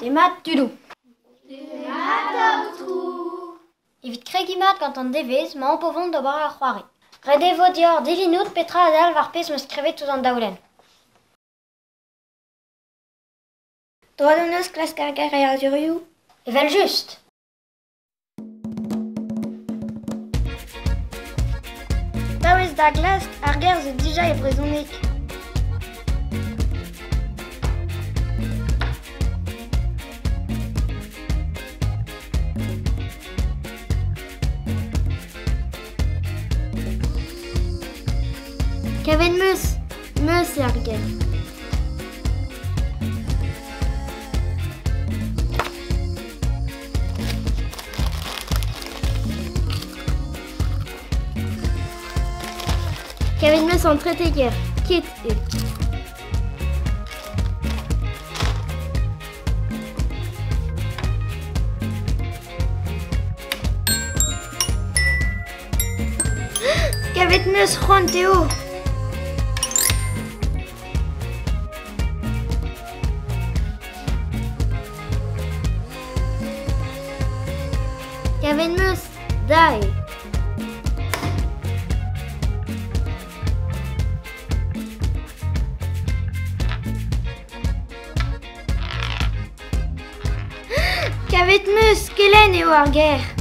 Demat tudoù. Demat aotrou. Evit kregiñ mat gant an devezh 'maomp o vont d'ober ur c'hoari. Ret e vo deoc'h divinout petra a dalv ar pezh 'm eus skrivet ouzh an daolenn. Droad hon eus klask ar geriadurioù. Evel-just. Paouez da glask, ar ger zo dija e brezhoneg. Kavet 'm eus, 'meus eo ar ger. Kavet 'm eus an trede ger, ket eo. Kavet 'm eus c'hoant eo. Kavet 'm eus da eo. Kavet 'm eus kelenn eo ar ger.